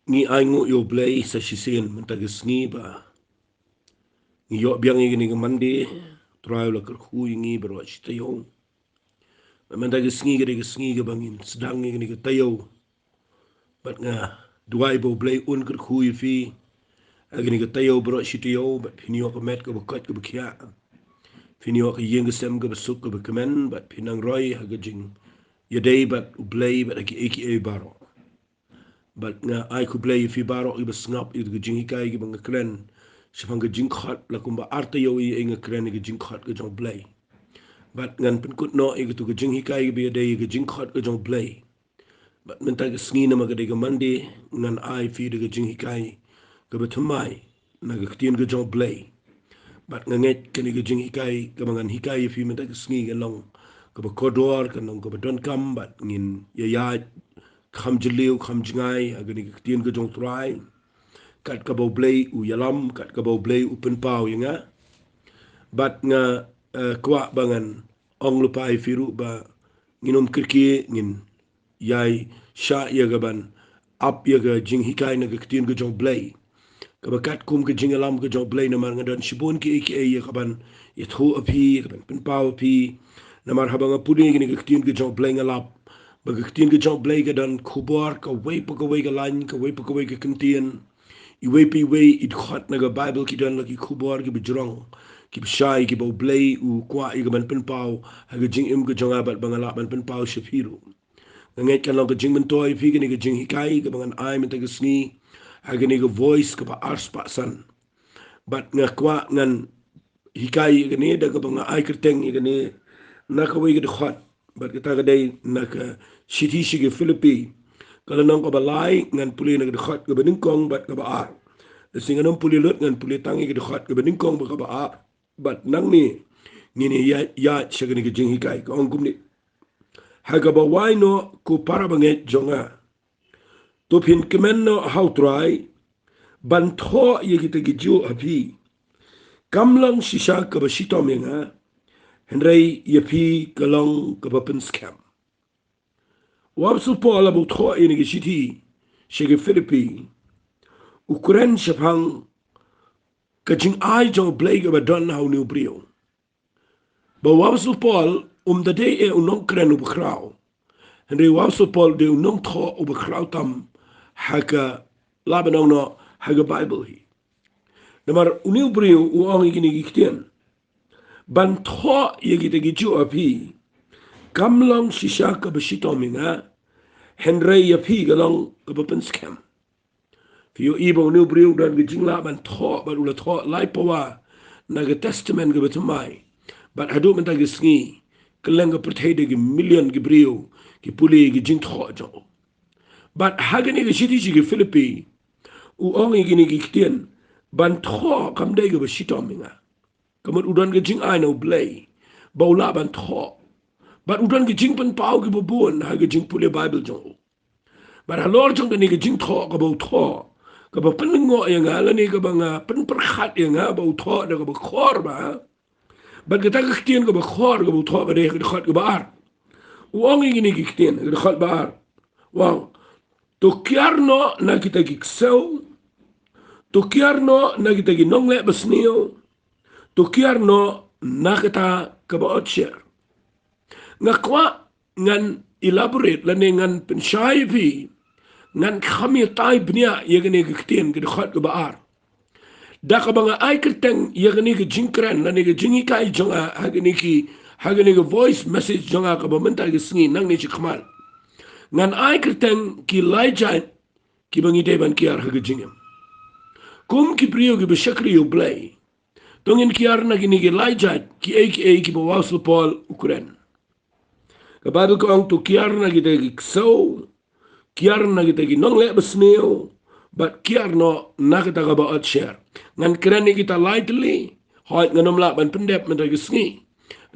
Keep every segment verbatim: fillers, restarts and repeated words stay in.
Ngi ai nguh ïa U Blei sa shisien mynta ka sngi ba ngi ïoh biang ïa kane ka Monday. Trai u la kyrkhu ïa ngi baroh shi taïew. Bad mynta ka sngi ka dei ka sngi kaba ngin sdang ïa kane ka taïew. Bad nga duwai ba U Blei un kyrkhu ïa phi ha kane ka taïew baroh shi taïew, bad phin ïoh ka met kaba koit kaba khiah. Phin ïoh ka ïing ka sem kaba suk kaba kmen, bad phin nang roi ha ka jingïadei bad U Blei bad ha kiei kiei baroh. Bad nga ai khublei ïa phi baroh kiba sngap ïa ka jinghikai kaba nga kren shaphang ka jingkhot, la kumba ar taïew ïa nga kren ïa ka jingkhot ka jong U Blei. Bad ngan pynkut noh ïa katu ka jinghikai kaba ïadei ïa ka jingkhot ka jong U Blei. Bad mynta ka sngi namar ka dei ka Monday, ngan ai phi da ka jinghikai kaba thymmai na ka ktien ka jong U Blei. Bad nga ngeit kane ka jinghikai kaba ngan hikai ïa phi mynta ka sngi kan long kaba kordor, kan long kaba donkam, bad ngin ïaid kham jylliew kham jngai ha kane ka ktien ka jong U Trai. Kat kaba U Blei u ïalam, kat kaba U Blei u pynpaw ïa nga. Bad nga, eh, kwah ba ngan ong lypa ïa phi ruh ba ngin ym kyrkieh, ngin ïai shah ïa kaban ap ïa ka jinghikai na ka ktien ka jong U Blei. Kaba katkum ka jingïalam ka jong U Blei, namar nga don shibun kiei kiei ïa kaban ïathuh ïa phi, ïa kaban pynpaw ïa phi. Namar haba nga pule ïa kane ka ktien ka jong U Blei nga lap ba ka ktien ka jong U Blei ka don khubor kawei pa kawei ka lain, kawei pa kawei ka kyntien. Iwei pa iwei i dkhot na ka Baibl ki don la ki khubor kiba jrong, kiba shai, kiba U Blei u kwah ïa kaban pynpaw ha ka jingim ka jong nga bad ba nga lah ban pynpaw sha phi ruh. Nga ngeit kan long ka jingmyntoi ïa phi kane ka jinghikai kaba ngan ai mynta ka sngi ha kane ka Voice kaba arspah san. Bad nga kwah ngan hikai ïa kane da kaba nga ai kyrteng ïa kane na kawei ka dkhot. Bad kata ka dei na ka shithi sha ki Philippi, ka lynnong kaba lai, ngan pule na ka dkhot kaba nyngkong bad kaba ar. Lehse ngan ym pule lut, ngan pule tang ïa ka dkhot kaba nyngkong bad kaba ar. Bad nangne ngin ïa, ïa sha kane ka jinghikai, ka ong kumne: Ha kaba wai noh, ko para bangeit jong nga, to phin kmen noh ha U Trai. Ban thoh ïa kita kijuh ha phi kam long shisha kaba shitom ïa nga, hynrei ïa phi ka long kaba pynskhem. U Apostol Paul haba u thoh ïa kane ka shithi sha ki Philippi, u kren shaphang ka jingai jong U Blei kaba don ha une u briew. Ba u Apostol Paul um da dei eh u nongkren uba khraw, hynrei u Apostol Paul dei u nongthoh uba khraw tam ha ka, lah ban ong noh, ha ka Baibl hi. Namar une u briew u ong ïa kine ki ktien: Ban thoh ïa kita kijuh ha phi kam long shisha kaba shitom ïa nga, hynrei ïa phi ka long kaba pynskhem. Phi ïohi ba une u briew u don ka jinglah ban thoh, bad u la thoh lai pawa na ka Testament kaba thymmai. Bad haduh mynta ka sngi, kylleng ka pyrthei da ki million ki briew ki pule ïa ki jingthoh jong u. Bad ha kane ka shithi sha ki Philippi, u ong ïa kine ki ktien: Ban thoh kam dei kaba shitom ïa nga. Ka mut u don ka jingai na U Blei ba u lah ban thoh. Bad u don ka jingpynpaw kiba bun ha ka jingpule Baibl jong u. Bad halor jong kane ka jingthoh kaba u thoh, kaba pynlyngngoh ïa nga, lane kaba nga pynpyrkhat ïa nga ba u thoh da kaba khor bha. Bad kata ka ktien kaba khor kaba u thoh ka dei ha ka dkhot kaba ar. U ong ïa kine ki ktien ha ka dkhot ba ar. U ong: To kiar noh na kita ki ksew, to kiar noh na kita ki nongleh basniew, to kiar noh na kata kaba otsher. Nga kwah ngan elaborate lane ngan pynshai ïa phi, ngan kham ïatai bniah ïa kane ka ktien, ka dkhot kaba ar. Da kaba nga ai kyrteng ïa kane ka jingkren lane ka jinghikai jong nga ha kane ki, ha kane ka voice message jong nga kaba mynta ka sngi nangne shakhmat, ngan ai kyrteng ki lai jait kiba ngi dei ban kiar ha ka jingim. Kum ki briew kiba shakri U Blei, to ngin kiar na kine ki lai jait kiei kiei kiba u Apostol Paul u kren. Ka Baibl ka ong: To kiar na kita ki ksew, kiar na kita ki nongleh basniew, bad kiar noh na kata kaba otsher. Ngan kren ïa kita lai tylli, hooid ngan ym lah ban pyndep mynta ka sngi.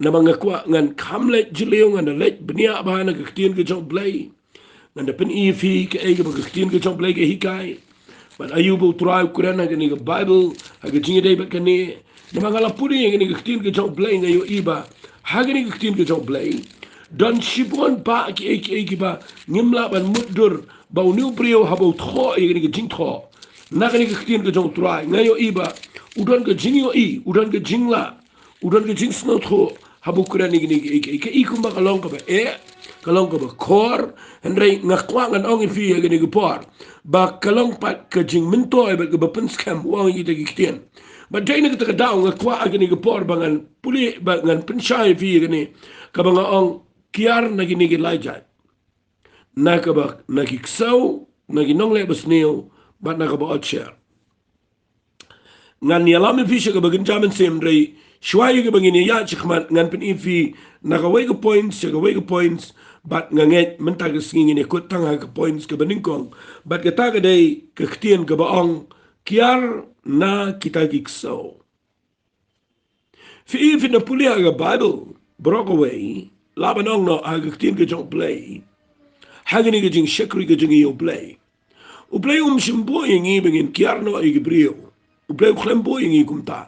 Namar nga kwah ngan kham leit jylliew, ngan da leit bniah bha na ka ktien ka jong U Blei. Ngan da pyni ïa phi kaei kaba ka ktien ka jong U Blei ka hikai. Bad aïu ba U Trai u kren ha kane ka Baibl ha ka jingïadei bad kane. Namar nga la pule ïa kane ka ktien ka jong U Blei, nga ïohi ba ha kane ka ktien ka jong U Blei Don shibun bah kiei kiei kiba ngim lah ban mutdur ba une u briew haba u thoh ïa kane ka jingthoh na kane ka ktien ka jong U Trai, nga ïohi ba u don ka jingïohi, u don ka jinglah, u don ka jingsngewthuh haba u kren ïa kane kiei kiei. Ka i kumba ka long kaba eh, ka long kaba khor. Hynrei nga kwah ngan ong ïa phi ha kane ka por ba ka long pat ka jingmyntoi bad kaba pynskhem u ong ïa kita ki ktien. Bad dei na kata ka daw nga kwah ha kane ka por ba ngan pule, ba ngan pynshai ïa phi ha kane kaba nga ong kiar na kine ki lai jait. Na kaba, na ki ksew, na ki nongleh basniew, bad na kaba otsher. Ngan ïalam ïa phi sha kaba kynja mynsiem, hynrei shuwa ïa kaba ngin ïa ïaid shakhmat ngan pyni ïa phi na kawei ka points sha kawei ka points, bad nga ngeit mynta ka sngi ngin ïa kut tang ha ka points kaba nyngkong. Bad kata ka dei ka ktien kaba ong kiar na kita ki ksew. Phi, phin da pule ha ka Bible baroh kawei, lah ban ong noh ha ka ktien ka jong U Blei, ha kane ka jingshakri ka jong ngi ïa U Blei. U Blei um shym buh ïa ngi ba ngin kiar noh ïa ki briew. U Blei u khlem buh ïa ngi kumta.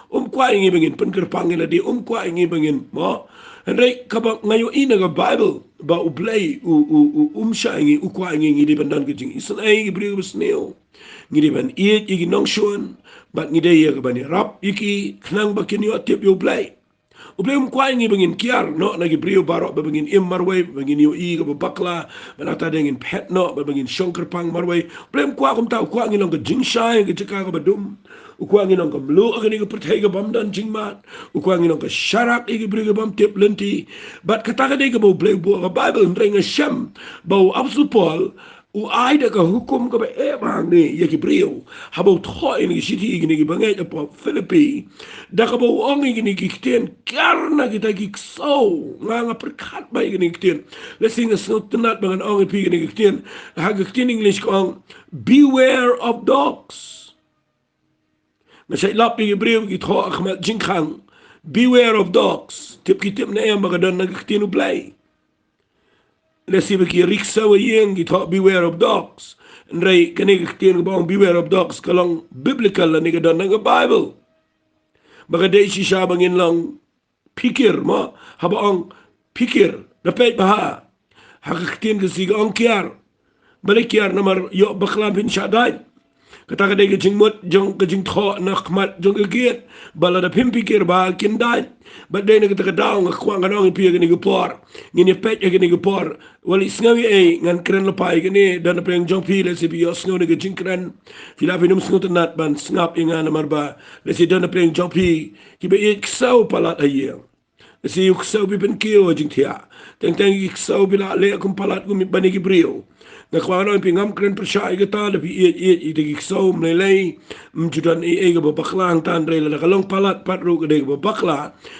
Um kwah ïa ngi ba ngin pynkyrpang ïa lade, um kwah ïa ngi ba ngin, mo. Hynrei kaba nga ïohi na ka Bible ba U Blei u, u, u, um shah ïa ngi, u kwah ïa ngi, ngi dei ban don ka jingisynei ïa ki briew kiba sniew. Ngi dei ban ïeit ïa ki nongshun, bad ngi dei ïa ka ban ïarap ïa ki khnang ba kin ïoh tip ïa U Blei. U Blei um kwah ïa ngi ba ngin kiar noh na ki briew baroh, ba, ba ngin im marwei, ba ngin ïohi kaba bakla, ba nangta de ngin phet noh, ba, ba ngin shong kyrpang marwei. U Blei um kwah kumta, u kwah ngin long ka jingshai ha ka jaka kaba dum. U kwah ngin long ka mluh ha kane ka pyrthei kabym don jingmad. U kwah ngin long ka sharak ïa ki briew kibym tip lynti. Bad kata ka dei kaba U Blei u buh ha ka Bible, hynrei nga shem ba u Apostol Paul u ai da ka hukum kaba eh bha hangne ïa ki briew haba u thoh ïa kine ki shithi ïa kine ki bangeit hapoh Philippi, da kaba u ong ïa kine ki ktien kiar na kita ki ksew. Nga, nga pyrkhat bha ïa kine ki ktien. Lehse nga sngewtynnat ba ngan ong ïa phi kine ki ktien. Ha ka ktien English ka ong, "Beware of dogs." Nga shait lap ïa ki briew ki thoh ha khmat jingkhang, "Beware of dogs." Tip ki tip ne em ba ka don na ka ktien U Blei? Lehse ba ki ri ksew ha ïing ki thoh "Beware of dogs." Hynrei kane ka ktien kaba ong "Beware of dogs" ka long biblical lane ka don na ka Bible. Ba ka dei shisha ba ngin long phikir, mo, haba ong phikir, da peit bha ha ka ktien Khasi ka ong kiar. Balei kiar? Namar ïoh bakla phin shah dait. Kata ka dei ka jingmut jong ka jingthoh na khmat jong ka gate ba lada phim phikir bha kin dait. Bad dei na kata ka daw nga kwah ngan ong ïa phi ha kane ka por, ngin ïa peit ha kane ka por. Wat leit sngew ei ei, ngan kren lypa ïa kane, don napdeng jong phi lehse phi ïohsngew na ka jingkren, phi lah phin ym sngewtynnat ban sngap ïa nga namar ba lehse don napdeng jong phi kiba ïeit ksew palat ha ïing. Lehse u ksew phi pynkiew ha jingthiah. Teng teng ki ksew phi lah leh kum palat kum ban ïa ki briew. Nga kwah ngan ong ïa phi, ngam kren pyrshah ïa kata, lada phi ïeit ïeit ïa ki ksew, ym lei lei, ym ju don ei ei kaba bakla hangta, hynrei lada ka long palat pat ruh ka dei kaba bakla.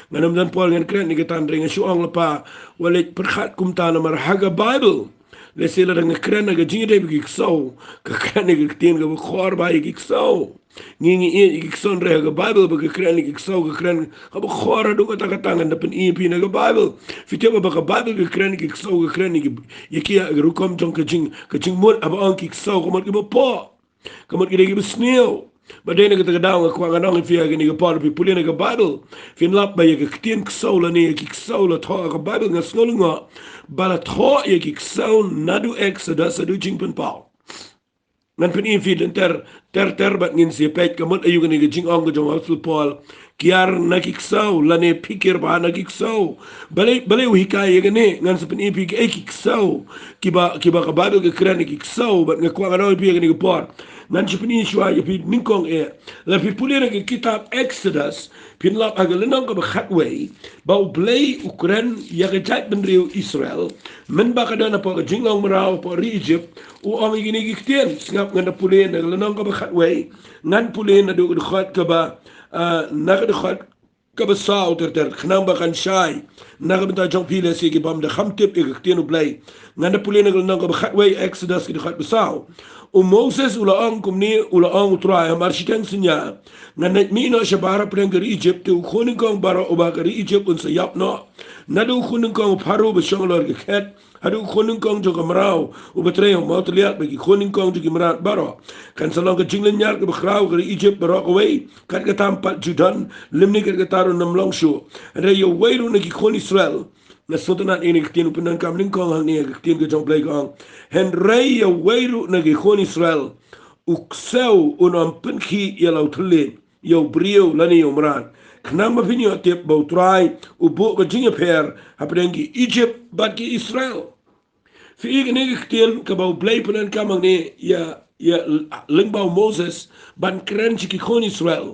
Ngan ym don por ngan kren ïa kata, hynrei nga shu ong lypa, wat leit pyrkhat kumta namar ha ka Bible, lehse lada nga kren ha ka jingïadei bad ki ksew, ka kren ïa ka ktien kaba khor bha ïa ki ksew. Ngi, ngi ïeit ïa ki ksew, hynrei ha ka Bible ba ka kren ïa ki ksew ka kren kaba khor haduh katta katta. Ngan da pyni ïa phi na ka Bible. Phi tip ba ka Bible ka kren ïa ki ksew ka kren ïa ki, ïa ki ha ka rukom jong ka jing, ka jingmut, haba ong ki ksew ka mut kiba poh, ka mut ki dei kiba sniew. Bad dei na kata ka daw nga kwah ngan ong ïa phi ha kane ka por, phi pule na ka Bible, phin lap ba ïa ka ktien ksew lane ïa ki ksew la thoh ha ka Bible, nga sngew lyngngoh ba la thoh ïa ki ksew naduh Exodus haduh Jingpynpaw. Ngan pyni ïa phi lynter ter ter bad ngin sa ïa peit ka mut aïu kane ka jingong ka jong u Apostol Paul, kiar na ki ksew lane phikir bha na ki ksew. Balei, balei u hikai ïa kane? Ngan sa pyni ïa phi kiei ki ksew kiba, kiba ka Bible ka kren ïa ki ksew, bad nga kwah ngan ong ïa phi ha kane ka por. Ngan sa pyni shuwa ïa phi nyngkong eh. Lada phi pule na ka kitab Exodus, phin lap ha ka lynnong kaba khatwei ba U Blei u kren ïa ka jaitbynriew Israel mynba ka don hapoh ka jinglong mraw hapoh ri Egypt, u ong ïa kine ki ktien. Sngap, ngan da pule na ka lynnong kaba khatwei, ngan pule naduh ka dkhot kaba, ah, na ka dkhot kaba saw ter ter, khnang ba kan shai na ka bynta jong phi lehse kibym da kham tip ïa ka ktien U Blei. Ngan da pule na ka lynnong kaba khatwei, Exodus, ka dkhot ba saw. U Moses u la ong kumne, u la ong, U Trai, hamar shiteng synñia ngan leit mih noh shabar hapdeng ka ri Egypt, te u khun nyngkong baroh uba ha ka ri Egypt un sa ïap noh, naduh u khun nyngkong u Pharaoh uba shong halor ka khet haduh u khun nyngkong jong ka mraw uba trei ha u mawtylliat, bad ki khun nyngkong jong ki mrad baroh. Kan sa long ka jinglynñiar kaba khraw ha ka ri Egypt baroh kawei, kat kata ym pat ju don, lymne kat kata ruh ym long shuh. Hynrei ïa uwei ruh na ki khun Israel Nga sngewtynnad ïa kane ka ktien u pyndonkam nyngkong hangne, ka ktien ka jong U Blei ka ong: Hynrei ïa uwei ruh na ki khun Israel u ksew un ym pynkhih ïa la u thylliej, ïa u briew lane ïa u mrad, khnang ba phin ïoh tip ba U Trai u buh ka jingïapher hapdeng ki Ijipt bad ki Israel. Phi i kane ka ktien kaba U Blei u pyndonkam hangne ïa, ïa lyngba u Moses ban kren sha ki khun Israel.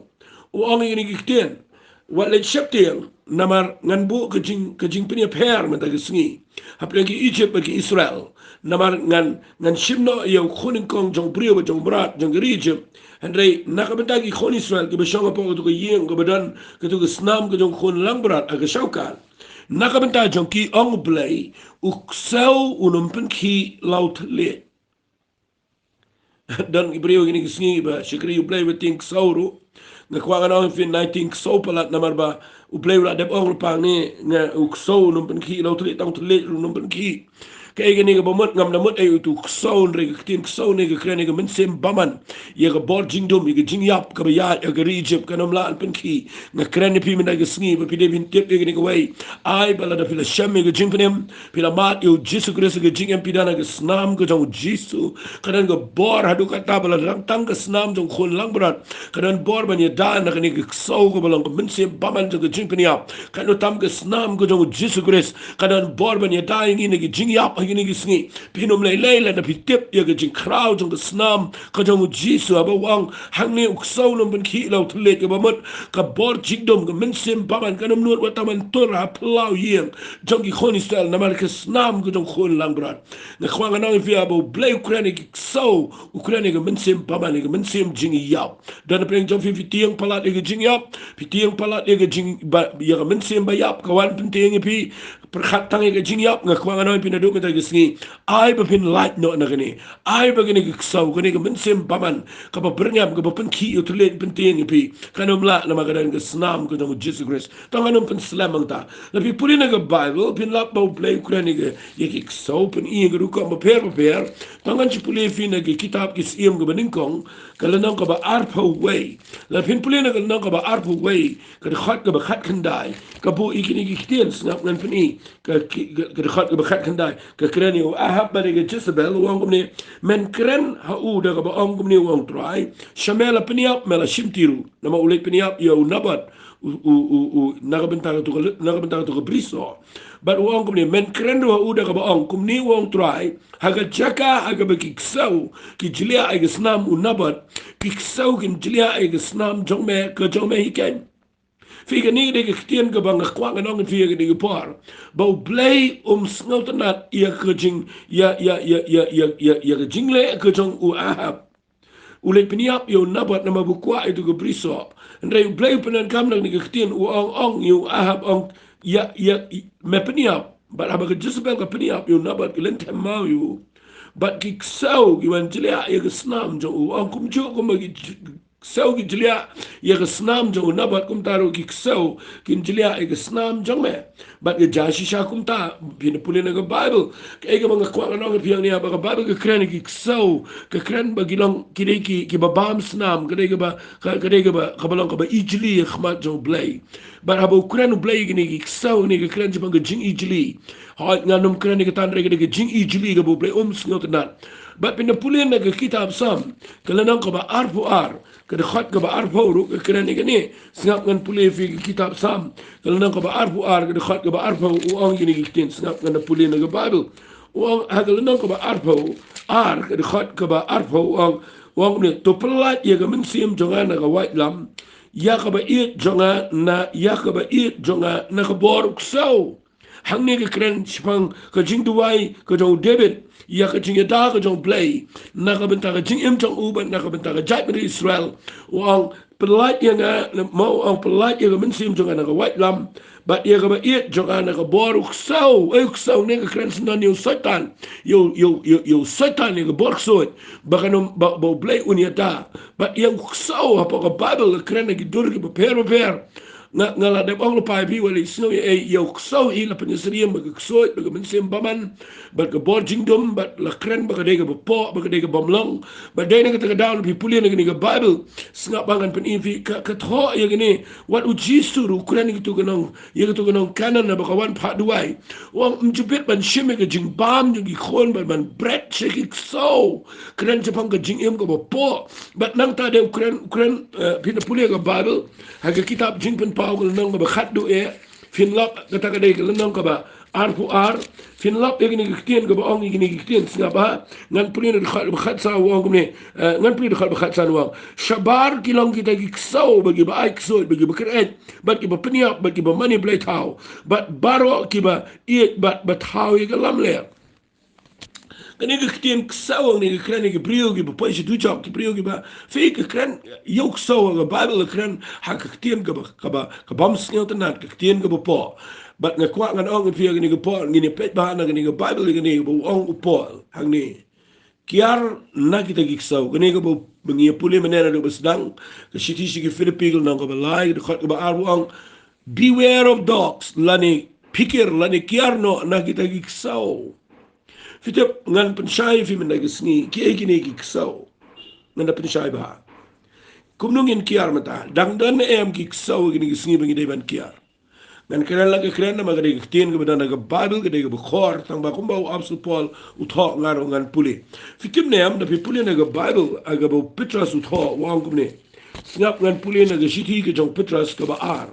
U ong ïa kane ka ktien: Wat leit sheptieng, namar ngan buh ka jing, ka jingpynïapher mynta ka sngi hapdeng ki Ijipt bad ki Israel. Namar ngan, ngan shim noh ïa u khun nyngkong jong u briew bad jong u mrad jong ka ri Ijipt. Hynrei na ka bynta ki khun Israel kiba shong hapoh katu ka ïing kaba don katu ka snam ka jong u khun langbrot ha ka shawkar, na ka bynta jong ki, ong U Blei, u ksew un ym pynkhih la u thylliej. Don ki briew kine ki sngi ba shakri U Blei ba tieng ksew ruh. Nga kwah ngan ong ïa phi, nai tieng ksew palat, namar ba U Blei u la dep ong lypa hangne, nga, u ksew un ym pynkhih la u thylliej, tang u thylliej ruh un ym pynkhih. Kaei kane kaba mut? Ngam da mut ei utu u ksew, hynrei ka ktien ksew ne ka kren ïa ka mynsiem bymman, ïa ka bor jingdum, ïa ka jingïap kaba ïaid ha ka ri Ijipt, kan ym lah ban pynkhih. Nga kren ïa phi mynta ka sngi ba phi dei ban tip ïa kane kawei. Ai ba lada phi la shem ïa ka jingpynim, phi la mad ïa U Jisu Khrist ha ka jingim, phi don ha ka snam ka jong U Jisu, ka don ka bor haduh katta ba lada dang tang ka snam jong u khun langbrot, ka don bor ban ïada na kane ka ksew kaba long ka mynsiem bymman jong ka jingpynïap. Katno tam ka snam ka jong U Jisu Khrist ka don bor ban ïada ïa ngi na ki jingïap ha kine ki sngi. Phin ym lei lei lada phi tip ïa ka jingkhraw jong ka snam ka jong U Jisu, haba u ong hangne u ksew un ym pynkhih la u thylliej, kaba mut ka bor jingdum, ka mynsiem bymman kan ym nud wat tang ban tur ha phyllaw ïing jong ki khun Israel namar ka snam ka jong u khun langbrot. Nga kwah ngan ong ïa phi ba U Blei u kren ïa ki ksew, u kren ïa ka mynsiem bymman, ïa ka mynsiem jingïap. Don hapdeng jong phi, phi tieng palat ïa ka jingïap, phi tieng palat ïa ka jing, ba, ïa ka mynsiem ba ïap ka wan pyntieng ïa phi. Pyrkhat tang ïa ka jingïap, nga kwah ngan ong ïa phi naduh mynta ka sngi, ai ba phin lait noh na kane. Ai ba kane ka ksew, kane ka mynsiem bymman kaba byrngem, kaba pynkhih ïa u thylliej pyntieng ïa phi, kan ym lah, namar ka don ka snam ka jong U Jisu Khrist. Tang ngan ym pynslem hangta. Lada phi pule na ka Baibl phin lap ba U Blei u kren ïa ka, ïa ki ksew, phin i ïa ka rukom bapher bapher. Tang ngan sa pule ïa phi na ka kitab Ki Syiem kaba nyngkong, ka lynnong kaba arphew wei. Lada phin pule na ka lynnong kaba arphew wei, ka dkhot kaba khatkhyndai, ka buh ïa kine ki ktien, sngap ngan pyni. Ka, ki, ka, ka dkhot kaba khatkhyndai, ka kren ïa u Ahab bad ïa ka Jezebel, u ong kumne: Men kren ha u da kaba ong kumne, u ong Trai, sha me la pynïap, me la shimti ruh. Namar u leit pynïap ïa u Nabot, u, u, u, u, na ka bynta katu ka, na ka bynta katu ka brisoh. Bad u ong kumne: Men kren ruh ha u da kaba ong kumne, u ong Trai, ha ka jaka ha kaba ki ksew ki jliah ïa ka snam u Nabot, ki ksew kin jliah ïa ka snam jong me, ka jong me hi keiñ. Phi, kane ka dei ka ktien kaba nga kwah ngan ong ïa phi ha kane ka por, ba U Blei um sngewtynnad ïa ka jing, ïa, ïa ka jingleh ka jong u Ahab. U leit pynïap ïa u Nabot namar ba u kwah ïa utu ka brisoh. Hynrei U Blei u pyndonkam na kane ka ktien, u ong, ong ïa u Ahab, ong: Ïa, ïa, i, me pynïap. Bad haba ka Jezebel ka pynïap ïa u Nabot, ka lynthem maw ïa u. Bad ki ksew ki wan jliah ïa ka snam jong u, ong kumjuh kumba ki j-, ksew ki jliah ïa ka snam jong u Nabot, kumta ruh ki ksew kin jliah ïa ka snam jong me. Bad ka jia shisha kumta, phin pule na ka Baibl. Kaei kaba nga kwah ngan ong ïa phi hangne, ba ka Baibl ka kren ïa ki ksew, ka kren ba ki long, ki dei ki, kiba bam snam, ka dei kaba, ka, ka dei kaba, kaba long kaba ijli ha khmat jong U Blei. Bad haba u kren U Blei ïa kine ki ksew, kine ka kren shaphang ka jingijli. Hooid, ngan ym kren ïa kata, hynrei ka dei ka jingijli kaba U Blei um sngewtynnad. Bad phin pule na ka kitab Salm, ka lynnong kaba arphew ar, ka dkhot kaba arphew ruh ka kren ïa kane. Sngap ngan pule ïa phi ka kitab Salm, ka lynnong kaba arphew ar, ka dkhot kaba arphew, u ong ïa kine ki ktien, sngap ngan pule na ka Baibl. U ong ha ka lynnong kaba arphew ar, ka dkhot kaba arphew, u ong, u ong kumne: To pyllait ïa ka mynsiem jong nga na ka waitlam, ïa kaba ïeit jong nga na, ïa kaba ïeit jong nga na ka bor u ksew. Hangne ka kren shaphang ka jingduwai ka jong u David ïa ka jingïada ka jong U Blei na ka bynta ka jingim jong u bad na ka bynta ka jaitbynriew Israel. U ong: Pyllait ïa nga, mo, u ong: Pyllait ïa ka mynsiem jong nga na ka waitlam, bad ïa kaba ïeit jong nga na ka bor u ksew. Ei, u ksew ne ka kren syndon ïa u Soitan, ïa u, ïa u, ïa u, ïa u Soitan, ïa ka bor ksuid, ba kan ym, ba, ba U Blei un ïada. Bad ïa u ksew hapoh ka Baibl ka kren ha ki dur kiba pher bapher. Nga, nga la dep ong lypa ïa phi, wat la sngew ïa ei, ïa u ksew hi la pynïasyriem bad ka ksuid, bad ka mynsiem bymman, bad ka bor jingdum, bad la kren ba ka dei kaba poh, ba ka dei ka bym long, bad dei na kata ka daw lada phi pule na kane ka Baibl, sngap ba ngan pyni ïa phi, ka, ka thoh ïa kane, wat u Jisu ruh u kren ïa katu ka nong, ïa katu ka nong Kanan naba ka wan phah duwai. U ong, ym ju bit ban shim ïa ka jingbam jong ki khun, bad ban bret sha ki ksew. Kren shaphang ka jingim kaba poh. Bad nangta de u kren, u kren, eh, phin da pule ka Baibl, ha ka kitab Jingpynpaw ka lynnong kaba khatduh eh, phin lap, kata ka dei ka lynnong kaba arphew ar, phin lap ïa kine ki ktien kaba ong ïa kine ki ktien, sngap ba, ngan pule na ka dkhot kaba khatsaw u ong kumne, eh, ngan pule na ka dkhot kaba khatsan u ong. Shabar ki long kita ki ksew, bad kiba ai ksuid, bad kiba kren, bad kiba pynïap, bad kiba mane blei thaw, bad baroh kiba ïeit, bad ba thaw ïa ka lamler. Kane ka ktien ksew, kane ka kren ïa ki briew kiba poi sha dujok, ki briew kiba, phi, ka kren, ïa u ksew ka Baibl ka kren ha ka ktien kaba, kaba, ka bym sngewtynnad, ka ktien kaba poh. Bad nga kwah ngan ong ïa phi ha kane ka por, ngin ïa peit bha na kane ka Baibl, kane kaba ong u Paul hangne. Kiar na kita ki ksew, kane kaba ngi ïa pule mynne naduh ba sdang, ka shithi sha ki Philippi ka lynnong kaba lai, ka dkhot kaba ar u ong, beware of dogs, lane phikir, lane kiar noh na kita ki ksew. Phi tip, ngan pynshai ïa phi mynta ka sngi, kiei kine ki ksew. Ngan da pynshai bha. Kumno ngin kiar mynta, dang don ne em ki ksew kine ki sngi ba ngi dei ban kiar. Ngan kren la ka kren namar ka dei ka ktien kaba don ha ka Baibl, ka dei kaba khor, tang ba kumba u Apostol Paul u thoh, nga ruh ngan pule. Phi tip ne em, lada phi pule na ka Baibl, ha kaba u Petros u thoh, u ong kumne. Sngap, ngan pule na ka shithi ka jong u Petros kaba ar,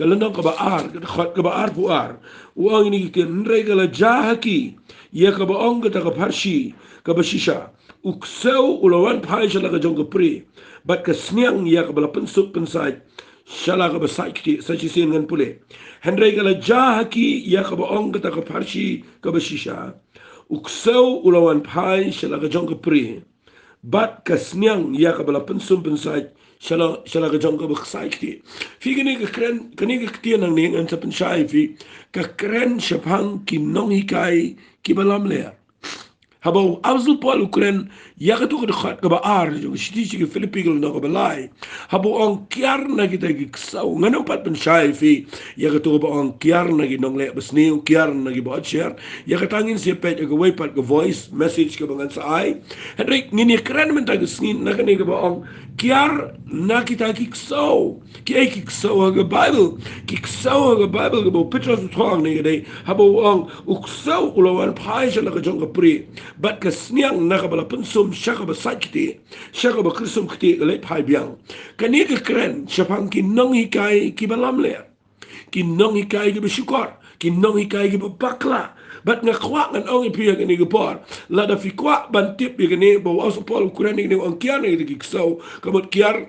ka lynnong kaba ar, ka dkhot kaba arphew ar. U ong ïa kine ki ktien, hynrei ka la jia ha ki ïa kaba ong kata ka pharshi kaba shisha, u ksew u la wan phai sha la ka jong ka pri, bad ka sniang ïa kaba la pynsuk pynsait sha la kaba sait ktieh. Sa shisien ngan pule. Hynrei ka la jia ha ki ïa kaba ong kata ka pharshi kaba shisha, u ksew u la wan phai sha la ka jong ka pri, bad ka sniang ïa kaba la pynsum pynsait sha la, sha la ka jong kaba sait ktieh. Phi, kane ka kren, kane ka ktien hangne ngan sa pynshai ïa phi, ka kren shaphang ki nonghikai kiba lamler. Haba u Apostol Paul u kren ïa katu ka dkhot kaba ar jong ka shithi sha ki Philippi ka lynnong kaba lai, haba u ong kiar na kita ki ksew, ngan ym pat pynshai ïa phi ïa katu kaba ong kiar na ki nongleh basniew, kiar na kiba ot sher. Ïa kata ngin sa ïa peit ha kawei pat ka voice message kaba ngan sa ai. Hynrei ngin ïa kren mynta ka sngi na kane kaba ong kiar na kita ki ksew. Kiei ki ksew ha ka Baibl? Ki ksew ha ka Baibl kaba u Petros u thoh hangne ka dei haba u ong u ksew u la wan phai sha la ka jong ka pri, bad ka sniang na kaba la pynsum sha kaba sait ktieh, sha kaba kyrsum ktieh ka leit phai biang. Kane ka kren shaphang ki nonghikai kiba lamler, ki nonghikai kiba shukor, ki nonghikai kiba bakla. Bad nga kwah ngan ong ïa phi ha kane ka por, lada phi kwah ban tip ïa kane ba u Apostol Paul u kren ïa kane, u ong kiar na kita ki ksew, ka mut kiar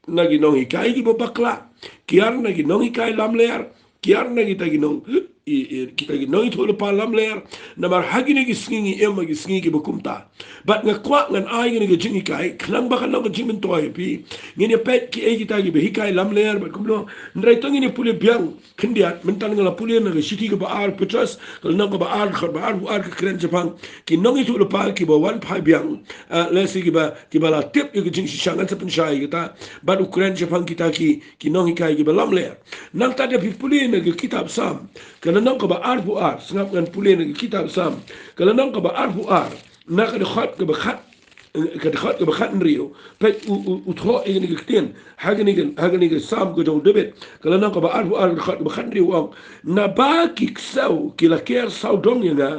na ki nonghikai kiba bakla, kiar na ki nonghikai lamler, kiar na kita ki nong, i, i, kita ki nongïathuhlypa lamler. Namar ha kine ki sngi ngi im ha ki sngi kiba kumta. Bad nga kwah ngan ai kane ka jinghikai khnang ba kan long ka jingmyntoi ïa phi. Ngin ïa peit kiei kita kiba hikai lamler bad kumno. Hynrei to ngin ïa pule biang khyndiat, mynta nga la pule na ka shithi kaba ar Petros, ka lynnong kaba ar, dkhot ba arphew ar, ka kren shaphang ki nongïathuhlypa kiba wan phai biang, ah, lehse kiba, kiba la tip ïa ka jingshisha, ngan sa pynshai ïa kata. Bad u kren shaphang kita ki, ki nonghikai kiba lamler. Nangta lada phi pule na ka kitab Salm, ka lynnong kaba arphew ar, sngap, ngan pule na ka kitab Salm, ka lynnong kaba arphew ar, na ka dkhot kaba khat, ka dkhot kaba khathynriew. Peit, u, u, u thoh ïa kane ka ktien ha kane ka, ha kane ka Salm ka jong u David, ka lynnong kaba arphew ar, ka dkhot kaba khathynriew, u ong, naba ki ksew ki la ker sawdong ïa nga,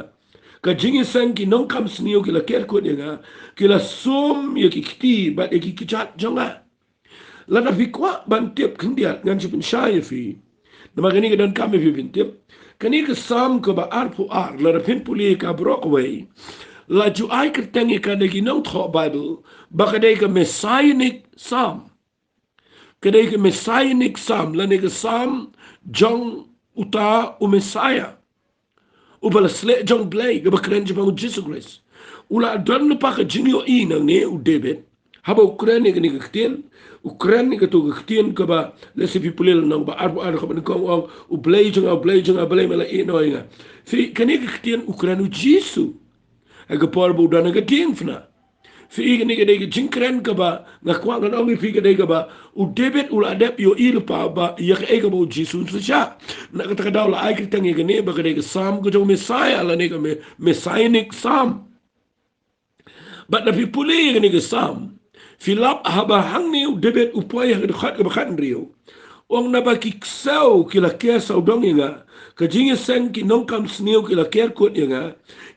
ka jingïaseng ki nongkam sniew ki la ker kut ïa nga, ki la sum ïa ki kti bad ïa ki kjat jong nga. Lada phi kwah ban tip khyndiat, ngan shu pynshai ïa phi. Namar kane ka donkam ïa phi phin tip. Kane ka Salm kaba arphew ar, lada phin pule ka baroh kawei, la ju ai kyrteng ïa ka da ki nongthoh Baibl ba ka dei ka Messianic Psalm. Ka dei ka Messianic Psalm, lane ka Salm jong uta u Messiah uba la sleh jong Blei, kaba kren shaphang u Jisu Khrist. U la don lypa ka jingïohi nangne u David, haba u kren ïa kane ka ktien, u kren ïa katu ka ktien kaba, lehse phi pule lynnong ba arphew ar, kaba nyngkong u ong, U Blei jong nga, U Blei jong nga, balei me la ïehnoh ïa nga? Phi, kane ka ktien u kren u Jisu ha ka por ba u don ha ka diengphna. Phi i kane ka dei ka jingkren kaba nga kwah ngan ong ïa phi ka dei kaba u David u la dep ïohi lypa ba ïa kaei kaba u Jisu un sa shah. Na kata ka daw la ai kyrteng ïa kane ba ka dei ka Psalm ka jong Messiah lane ka me-, Messianic Psalm. Bad na phi pule ïa kane ka Psalm, phi lap haba hangne u David u poi ha ka dkhot kaba khathynriew. Ong naba ki ksew ki la ker sawdong ïa nga, ka jingïaseng ki nongkam sniew ki la ker kut ïa nga,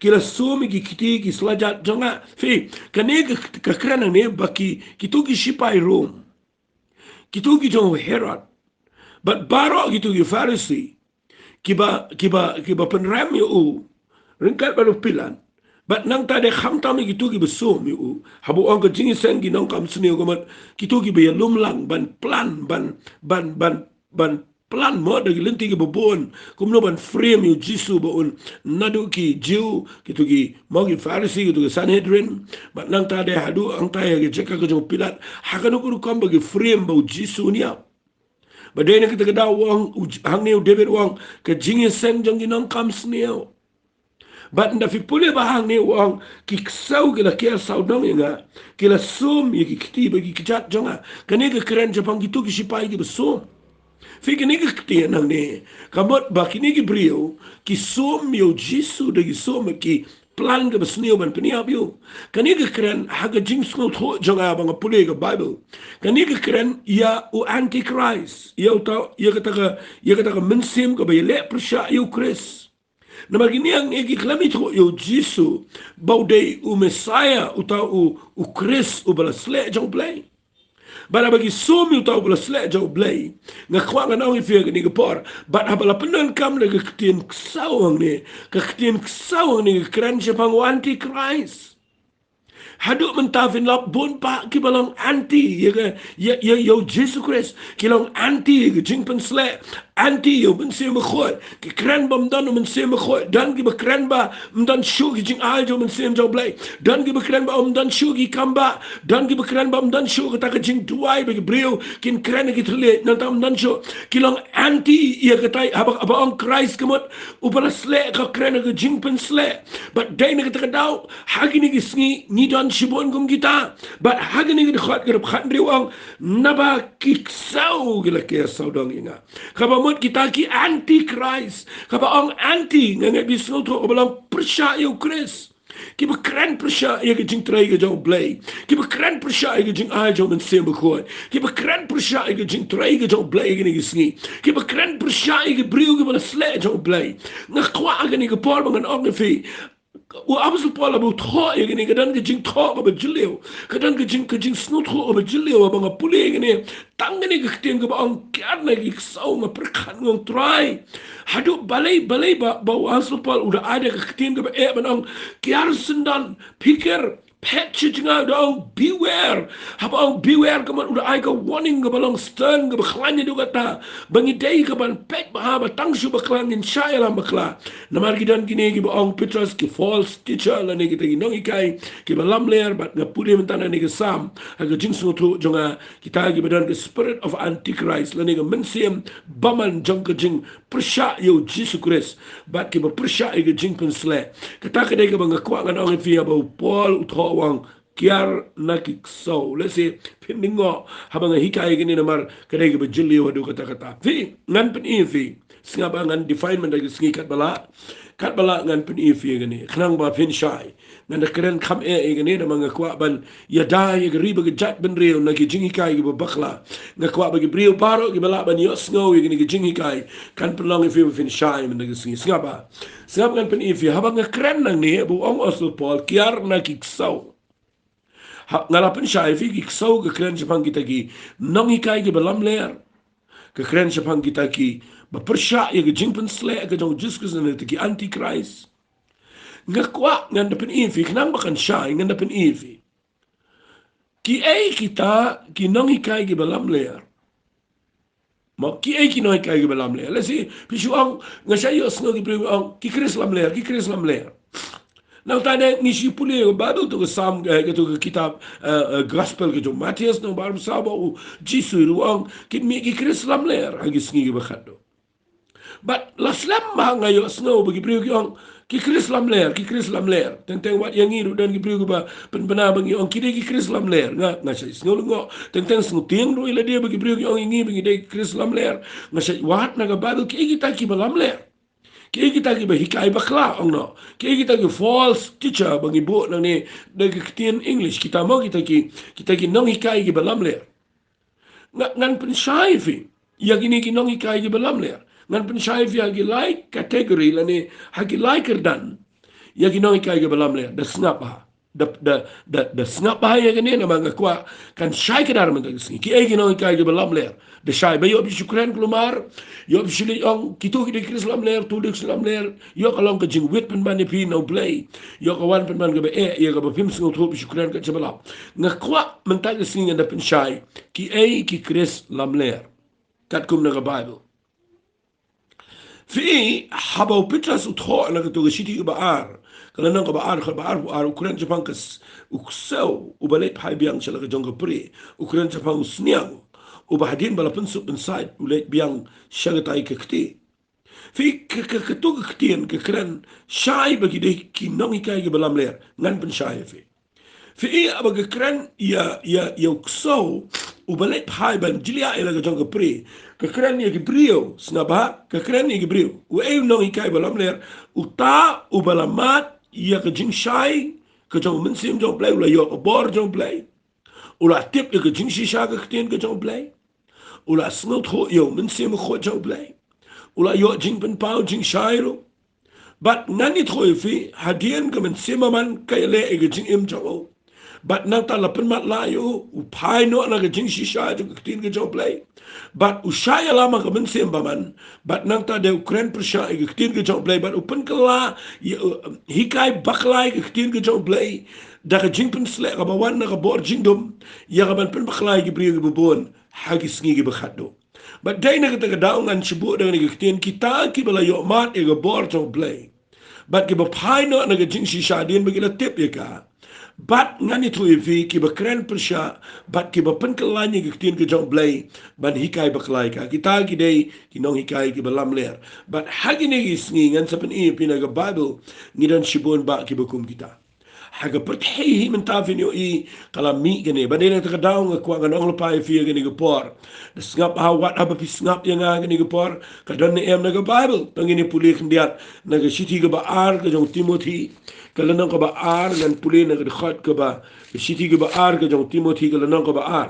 ki la sum ïa ki kti ki slajat jong nga. Phi, kane ka, ka kren hangne ba ki, kito ki shipai Rom, kito ki jong u Herod, bad baroh kito ki Pharisi, kiba, kiba, kiba pynrem ïa u ryngkat bad u Pilat. Bad nangta de khamtam ïa kito kiba sum ïa u. Haba u ong ka jingïaseng ki nongkam sniew ka mut kito kiba ïalum lang ban plan, ban, ban, ban, ban plan mo da ki lynti kiba bun kumno ban frame ïa u Jisu ba un, naduh ki Jiw, kito ki, mo ki Pharisi, kito ki Sanhedrin. Bad nangta de haduh hangta ïa ka jaka ka jong u Pilat, ha kano ka rukom ba ki frame ba u Jisu un ïap. Ba dei na kata ka daw u ong, u J-, hangne u David u ong, ka jingïaseng jong ki nongkam sniew. Bad nda phi pule ba hangne u ong, ki ksew ki la ker sawdong ïa nga, ki la sum ïa ki kti bad ki kjat jong nga. Kane ka kren shaphang kito ki shipai kiba sum. Phi, kane ka ktien hangne ka mut ba kine ki briew ki sum ïa u Jisu da ki sum ïa ki plan kaba sniew ban pynïap ïa u. Kane ka kren ha ka jingsngewthuh jong nga ba nga pule ka Baibl. Kane ka kren ïa u Antichrist, ïa uta, ïa kata ka, ïa kata ka mynsiem kaba ïaleh pyrshah ïa u Khrist. Namar kine hangne ki khlem ithuh ïa u Jisu ba u dei u Messiah, uta u, u Khrist uba la sleh jong u Blei. Bad haba ki sum ïa uta uba la sleh jong u Blei, nga kwah ngan ong ïa phi ha kane ka por. Bad haba la pyndonkam da ka ktien ksew hangne, ka ktien ksew hangne ka kren shaphang u Antichrist. Haduh mynta phin lap bun bah kiba long anti ïa ka, ïa, ïa, ïa u Jisu Khrist. Ki long anti ïa ka jingpynsleh, anti ïa u Mynsiem Bakhuid. Ki kren ba ym don u Mynsiem Bakhuid. Don kiba kren ba ym don shuh ki jingai jong u Mynsiem jong u Blei. Don kiba kren ba ym don shuh ki kam bah. Don kiba kren ba ym don shuh kata ka jingduwai ba ki briew kin kren ha ki thylliej, nangta ym don shuh. Ki long anti ïa kata, haba, haba ong Khrist ka mut uba la sleh, ka kren ha ka jingpynsleh. Bad dei na kata ka daw, ha kine ki sngi ngi don shibun kum kita. Bad ha kane ka dkhot kaba khathynriew u ong, naba ki ksew ki la ker sawdong ïa nga. Kaba mut kita ki anti Khrist. Kaba ong anti, nga ngeit ba phi sngewthuh, kaba long pyrshah ïa u Khrist. Kiba kren pyrshah ïa ka jingtrei ka jong u Blei. Kiba kren pyrshah ïa ka jingai jong u Mynsiem Bakhuid. Kiba kren pyrshah ïa ka jingtrei ka jong u Blei ha kine ki sngi. Kiba kren pyrshah ïa ki briew kiba la sleh jong u Blei. Nga kwah ha kane ka por ba ngan ong ïa phi, u Apostol Paul haba u thoh ïa kane, ka don ka jingthoh kaba jylliew, ka don ka jing, ka jingsngewthuh kaba jylliew haba nga pule ïa kane. Tang kane ka ktien kaba ong kiar na ki ksew, nga pyrkhat, nga ong Trai, haduh balei, balei ba, ba u Apostol Paul u da ai da ka ktien kaba eh ban ong kiar syndon, phikir, phet sha jngai, u da ong beware. Haba ong beware ka mut u da ai ka warning kaba long stern, kaba khlaiñ haduh katta, ba ngi dei ka ban peit bha ba tang shu bakla ngin shah ïalam bakla. Namar ki don kine kiba ong Petros, ki false teacher lane kita ki nonghikai kiba lamler. Bad nga pule mynta na kane ka Psalm, ha ka jingsngewthuh jong nga, kita kiba don ka spirit of antichrist lane ka mynsiem bymman jong ka jingpyrshah ïa u Jisu Khrist, bad kiba pyrshah ïa ka jingpynsleh. Kata ka dei kaba nga kwah ngan ong ïa phi haba u Paul u thoh u ong kiar na ki ksew. Lehse phin ïohi haba nga hikai ïa kane namar ka dei kaba jylliew haduh katta katta. Phi, ngan pyni ïa phi. Sngap ba ngan define mynta ka sngi katba lah, katba lah ngan pyni ïa phi ïa kane, khnang ba phin shai. Ngan da kren kham eh ïa kane namar nga kwah ban ïada ïa ka ri bad ka jaitbynriew na ki jinghikai kiba bakla. Nga kwah ba ki briew baroh kiba lah ban ïohsngew ïa kane ka jinghikai, kan pynlong ïa phi ba phin shai mynta ka sngi. Sngap ba, sngap ngan pyni ïa phi, haba nga kren nangne ba u ong u Apostol Paul kiar na ki ksew. Ha, nga la pynshai ïa phi, ki ksew ka kren shaphang kita ki nonghikai kiba lamler. Ka kren shaphang kita kiba pyrshah ïa ka jingpynsleh ka jong u Jisu Khrist, na kita ki antichrist. Nga kwah ngan da pyni ïa phi, khnang ba kan shai, ngan da pyni ïa phi. Kiei kita ki nonghikai kiba lamler? Mo, kiei ki nonghikai kiba lamler? Lehse phi shu ong, nga shait ïohsngew ki briew ong ki Khrist lamler, ki Khrist lamler. Nangta de ngi shu pule ïa ka Baibl, to ka Psalm, eh, to ka kitab, eh, eh, Gospel ka jong u Mathaios, nang ba arphew saw, ba u Jisu ruh u ong, kine mih ki Khrist lamler ha ki sngi kiba khatduh. Bad la slem ba nga ïohsngew ba ki briew ki ong, ki Khrist lamler, ki Khrist lamler. Teng teng wat ïa ngi ruh don ki briew kiba pynbna ba ngi ong ki dei ki Khrist lamler. Nga, nga shait sngew lyngngoh. Teng teng sngewtieng ruh ïa lade ba ki briew ki ong ïa ngi ba ngi dei ki Khrist lamler. Nga shait wad na ka Baibl, kiei kita kiba lamler? Kiei kita kiba hikai bakla, ong noh? Kiei kita ki false teacher ba ngi buh nangne da ki ktien English? Kita mo kita ki, kita ki nonghikai kiba lamler? Nga, ngan pynshai ïa phi ïa kine ki nonghikai kiba lamler. Ngan pynshai ïa phi ha ki lai category lane ha ki lai kyrdan ïa ki nonghikai kiba lamler. Da sngap bha. Da, da, da, da sngap bha ïa kane, namar nga kwah kan shai kdar mynta ka sngi. Kiei ki nonghikai kiba lamler? Da shai ba ïoh phi shu kren kulmar, ïoh phi shu leit ong kito ki dei ki Khrist lamler, uto u dei u Khrist lamler, ïoh ka long ka jingwit pynban ïa phi na U Blei. Ïoh ka wan pynban kaba eh ïa kaba phim sngewthuh, phi shu kren kat shaba lap. Nga kwah mynta ka sngi ngan da pynshai kiei ki Khrist lamler katkum na ka Baibl. Phi i, haba u Petros u thoh na kato ka shithi kaba ar, ka lynnong kaba ar, kaba arphew ar, u kren shaphang ka s-, u ksew uba leit phai biang sha la ka jong ka prie, u kren shaphang u sniang uba hadien ba la pynsuk pynsaid u leit biang sha katai ka kti. Phi, ka, ka, kato ka ktien ka kren shai ba ki dei ki nonghikai kiba lamler. Ngan pynshai ïa phi. Phi i, haba ka kren ïa, ïa, ïa u ksew uba leit phai ban jliah ïa la ka jong ka prie, ka kren ïa ki briew, sngap bha, ka kren ïa ki briew. Uei u nonghikai ba lamler? Uta uba la mad ïa ka jingshai ka jong u Mynsiem jong U Blei, u la ïoh ka bor jong U Blei, u la tip ïa ka jingshisha ka ktien ka jong U Blei, u la sngewthuh ïa u Mynsiem Bakhuid jong U Blei, u la ïoh jingpynpaw jingshai ruh. Bad ngan ïathuh ïa phi, hadien ka mynsiem bymman ka ïaleh ïa ka jingim jong u, bad nangta la pynmatlah ïa u, u phai noh na ka jingshisha jong ka ktien ka jong U Blei, bad u shah ïalam ha ka mynsiem bymman. Bad nangta de u kren pyrshah ïa ka ktien ka jong U Blei, bad u pynkylla ïa, u hikai bakla ïa ka ktien ka jong U Blei da ka jingpynsleh kaba wan na ka bor jingdum, ïa ka ban pynbakla ïa ki briew kiba bun ha ki sngi kiba khatduh. Bad dei na kata ka daw ngan shu buh da kane ka ktien, kita kiba la ïoh mad ïa ka bor jong U Blei, bad kiba phai noh na ka jingshisha hadien ba ki la tip ïa ka. Bad ngan ïathuh ïa phi, kiba kren pyrshah bad kiba pynkylla ïa ka ktien ka jong U Blei ban hikai bakla ïa ka, kita ki dei ki nonghikai kiba lamler. Bad ha kine ki sngi ngan sa pyni ïa phi na ka Baibl, ngi don shibun bah kiba kum kita. Ha ka pyrthei hi mynta phin ïohi ka la mih kane. Bad dei na kata ka daw nga kwah ngan ong lypa ïa phi ha kane ka por. Da sngap ha wat haba phi sngap ïa nga ha kane ka por, ka don ne em na ka Baibl? To ngin ïa pule khyndiat na ka shithi kaba ar ka jong u Timothi, ka lynnong kaba ar, ngan pule na ka dkhot kaba, ka shithi kaba ar ka jong u Timothi, ka lynnong kaba ar.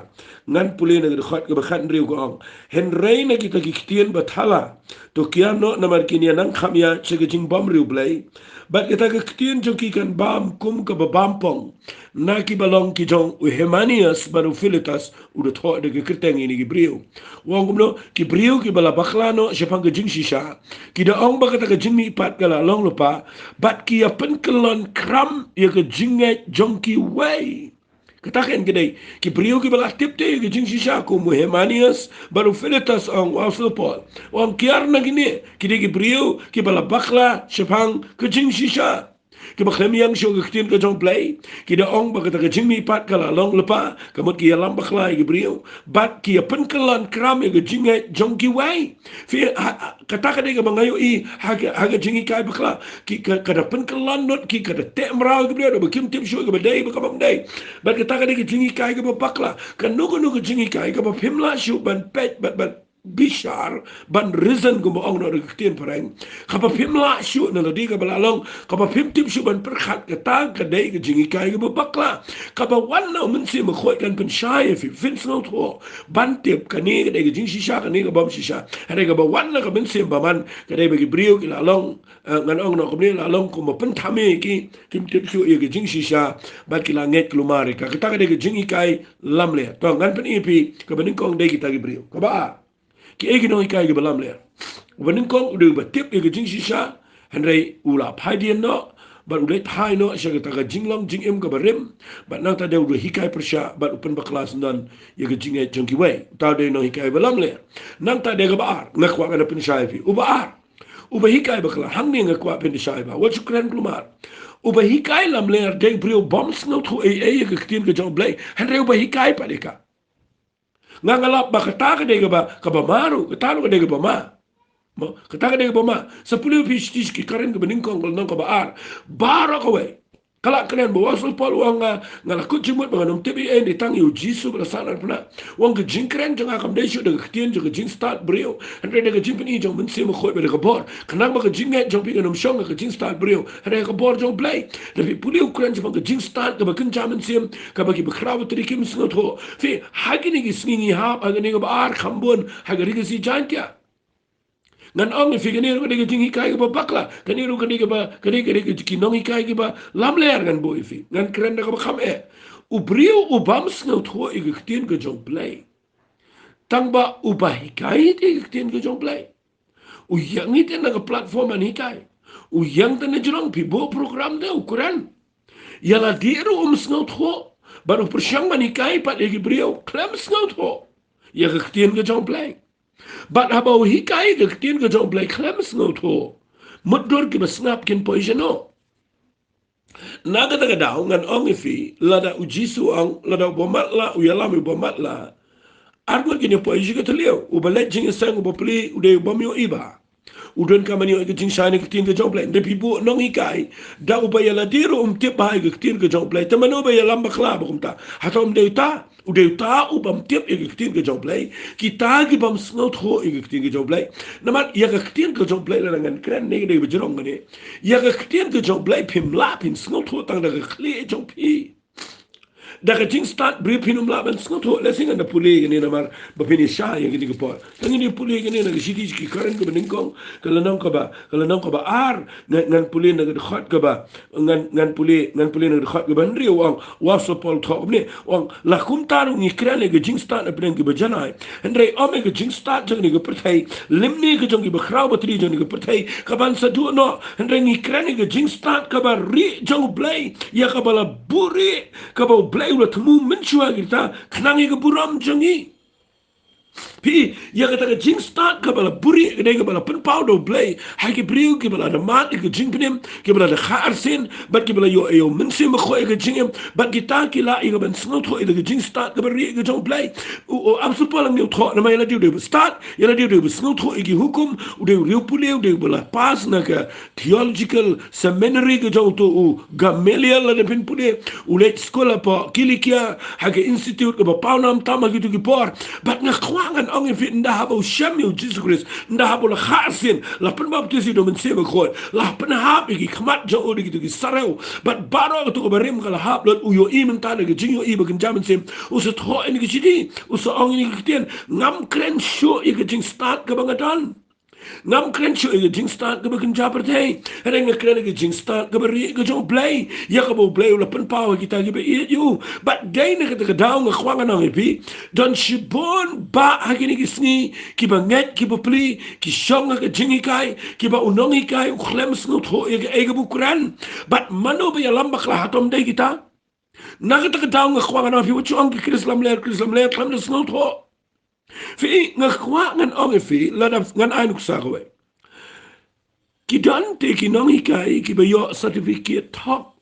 Ngan pule na ka dkhot kaba khathynriew, ka ong: Hynrei na kita ki ktien bathala, to kiar noh, namar kin ïa nang kham ïa sha ka jingbymriewblei. Bad kata ka ktien jong ki kan bam kum kaba bam pong na kiba long ki jong u Hymenius bad u Philetus, u da thoh da ka kyrteng ïa kine ki briew. U ong kumno? Ki briew kiba la bakla noh shaphang ka jingshisha, ki da ong ba kata ka jingmihpat ka la long lypa, bad ki ïa pynkyllon kram ïa ka jingngeit jong kiwei. Kata ka en ka dei ki briew kiba la tip te ïa ka jingshisha, kum u Hymenius bad u Philetus, ong u Apostol Paul. U ong kiar na kine, ki dei ki briew kiba la bakla shaphang ka jingshisha, kiba khlem ïeng shuh ka ktien ka jong U Blei, ki da ong ba kata ka jingmihpat ka la long lypa, ka mut ki ïalam bakla ïa ki briew, bad ki ïa pynkyllon kram ïa ka jingngeit jong kiwei. Phi, ha, ha, kata ka dei kaba nga ïohi ha ka, ha ka jinghikai bakla. Ki, ka, ka da pynkyllon lut ki, ka da teh mraw ïa ki briew, da ba kim tip shuh kaba dei bad kaba ym dei. Bad kata ka dei ka jinghikai kaba bakla. Kano kano ka jinghikai kaba phim lah shuh ban peit, ban, ban bishar, ban reason, kumba ong noh da ka ktien phareng, kaba phim lah shuh, na lade kaba la long, kaba phim tip shuh ban pyrkhat, kata ka dei ka jinghikai kaba bakla. Kaba wan na u Mynsiem Bakhuid kan pynshai ïa phi, phin sngewthuh ban tip kane ka dei ka jingshisha, kane ka bym shisha. Hynrei kaba wan na ka mynsiem bymman ka dei ba ki briew ki la long, eh, ngan ong noh kumne, la long kumba pynthame ïa ki, kim tip shuh ïa ka jingshisha, bad ki la ngeit kulmar ïa ka. Kata ka dei ka jinghikai lamler. To ngan pyni ïa phi kaba nyngkong, dei kita ki briew. Kaba ar, kiei ki nonghikai kiba lamler? Uba nyngkong u dei uba tip ïa ka jingshisha, hynrei u la phai dien noh, bad u leit phai noh sha kata ka jinglong jingim kaba rim, bad nangta de u da hikai pyrshah bad u pynbakla syndon ïa ka jingngeit jong kiwei. Uta u dei u nonghikai ba lamler. Nangta de kaba ar, nga kwah ngan da pynshai ïa phi. Uba ar, uba hikai bakla. Hangne nga kwah phin da shai bha, wat shu kren kulmar. Uba hikai lamler dei u briew bym sngewthuh ei ei ïa ka ktien ka jong U Blei, hynrei uba hikai pat ïa ka. Nga, nga lap ba kata ka dei kaba, kaba ma ruh, kata ruh ka dei kaba ma. Mo, kata ka dei kaba ma, sa pule phi sha ki kren kaba nyngkong, ka lynnong kaba ar. Baroh kawei. Ka la kren ba u Apostol Paul u ong nga, nga la kut jingmut ba ngan ym tip ei ei, hynrei tang ïa u Jisu ba la sahnarphna. U ong ka jingkren jong nga kam dei shuh da ka ktien jong ka jingstad briew, hynrei da ka jingpyni jong u Mynsiem Bakhuid bad da ka bor. Khnang ba ka jingngeit jong phi kan ym shong ha ka jingstad briew, hynrei ha ka bor jong U Blei. Lada phi pule u kren shaphang ka jingstad kaba kynja mynsiem, kaba ki bakhraw batri kim sngewthuh. Phi, ha kine ki sngi ngi hap ha kane kaba ar kham bun ha ka Ri Khasi Jaiñtia. Ngan ong ïa phi, kane ruh ka dei ka jinghikai kaba bakla. Kane ruh ka dei kaba, ka dei, ka dei ki nonghikai kiba lamler, ngan buh ïa phi. Ngan kren da kaba kham eh. U briew u bym sngewthuh ïa ka ktien ka jong U Blei, tang ba uba hikai ïa ka ktien ka jong U Blei, u ïeng ïa ka na ka platform ban hikai, u ïeng ïa na jrong, phi buh program te u kren. Ïa lade ruh um sngewthuh, bad u pyrshang ban hikai pat ïa ki briew khlem sngewthuh ïa ka ktien ka jong U Blei. Bad haba u hikai ïa ka ktien ka jong U Blei khlem sngewthuh, mutdur kiba sngap kin poi shano? Na kata ka daw ngan ong ïa phi, lada u Jisu u ong, lada uba matlah u ïalam ïa uba matlah, arngut kin ïa poi sha ka thliew. Uba leit jingïaseng, uba plie, u dei u bym ïohi ba u donkam ban ïoh ïa ka jingshai na ka ktien ka jong U Blei. Hynrei phi buh nonghikai, da uba ïa lade ruh um tip bha ïa ka ktien ka jong U Blei, te mano ba ïalam bakla ba kumta? Hato um dei uta? U dei uta u bym tip ïa ka ktien ka jong U Blei. Kita ki bym sngewthuh ïa ka ktien ka jong U Blei. Namar ïa ka ktien ka jong U Blei, lada ngan kren ne ka dei ba jrong kane, ïa ka ktien ka jong U Blei phim lah phin sngewthuh tang da ka khlieh jong phi. Da ka jingstad briew phin ym lah ban sngewthuh. Lehse ngan da pule kane namar ba phin ïa shah ïa kane ka por. Te ngin ïa pule kane na ka shithi ki Korinth kaba nyngkong, ka lynnong kaba, ka lynnong kaba ar, ngan, ngan pule na ka dkhot kaba, ngan, ngan pule, ngan pule na ka dkhot kaba hynriew, u ong, u Apostol Paul u thoh kumne, u ong, la kumta ruh ngi kren ïa ka jingstad hapdeng kiba janai, hynrei ym ïa ka jingstad jong kane ka pyrthei, lymne ka jong ki bakhraw batri jong kane ka pyrthei kaban sa duh noh, hynrei ngi kren ïa ka jingstad kaba rieh jong U Blei, ïa kaba la buhrieh, kaba U Blei u la thmu mynshuwa ïa kita khnang ïa ka burom jong ngi. Phi, ïa kata ka jingstad kaba la buhrieh ka dei kaba la pynpaw da U Blei ha ki briew kiba la da mad ïa ka jingpynim, kiba la da kha arsien, bad kiba la ïoh, ïoh Mynsiem Bakhuid ïa ka jingim, bad kita ki lah ïa kaban sngewthuh ïa ka jingstad kaba rieh ka jong U Blei. U, u Apostol Paul u ong, u thoh namar ïa lade u dei uba stad, ïa lade u dei uba sngewthuh ïa ki hukum, u dei u riewpule, u dei uba la pass na ka theological seminary ka jong uto u Gamaliel, lada phin pule, u leit skul hapoh Kilikia, ha ka institute kaba pawnam tam ha kito ki por. Bad nga kwah ngan ong ïa phi, ynda haba u shem ïa u Jisu Khrist, ynda haba u la kha arsien, la pynbaptis ïa u da u Mynsiem Bakhuid, la pynhap ïa ki khmat jong u da kito ki sarew, bad baroh kato kaba rim ka la hap lut, u ïohi mynta da ka jingïohi ba kynja mynsiem, u sa thoh ïa kane ka shithi, u sa ong ïa kane ka ktien, ngam kren shuh ïa ka jingstad kaba nga don. Ngam kren shuh ïa ka jingstad kaba kynja pyrthei, hynrei nga kren ïa ka jingstad kaba rieh ka jong U Blei, ïa kaba U Blei u la pynpaw ha kita kiba ïeit ïa u. Bad dei na kata ka daw nga kwah ngan ong ïa phi, don shibun bah ha kine ki sngi kiba ngeit, kiba plie, ki shong ha ka jinghikai, kiba u nonghikai u khlem sngewthuh ïa kaei kaba u kren. Bad mano ba ïalam bakla, hato ym dei kita? Na kata ka daw nga kwah ngan ong ïa phi, wat shu ong ki Khrist lamler, Khrist lamler, khlem da sngewthuh. Phi, nga kwah ngan ong ïa phi, lada ngan ai nuksa kawei. Ki don te ki nonghikai kiba ïoh certificate thok.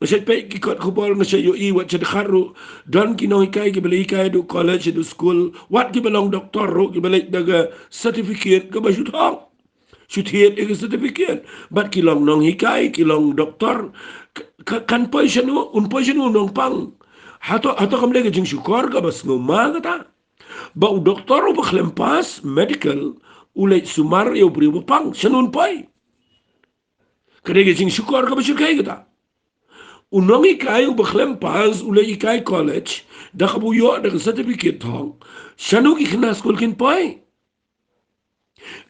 Nga shait peit ki kot khubor, nga shait ïohi wat sha dkhar ruh, don ki nonghikai kiba la hikai haduh college, haduh skul, wat kiba long doktor ruh kiba leit da ka certificate kaba shu thok. Shu thied ïa ka certificate. Bad ki long nonghikai, ki long doktor. Ka, ka, kan poi shano, un poi shano u nongpang? Hato, hato kam dei ka jingshukor kaba sngewma kata? Ba u doktor uba khlem pass medical u leit sumar ïa u briew ba pang, shano un poi? Ka dei ka jingshukor kaba shyrkhei kata. U nonghikai uba khlem pass u leit hikai college, da kaba u ïoh da ka certificate thok, shano ki khynnah skul kin poi?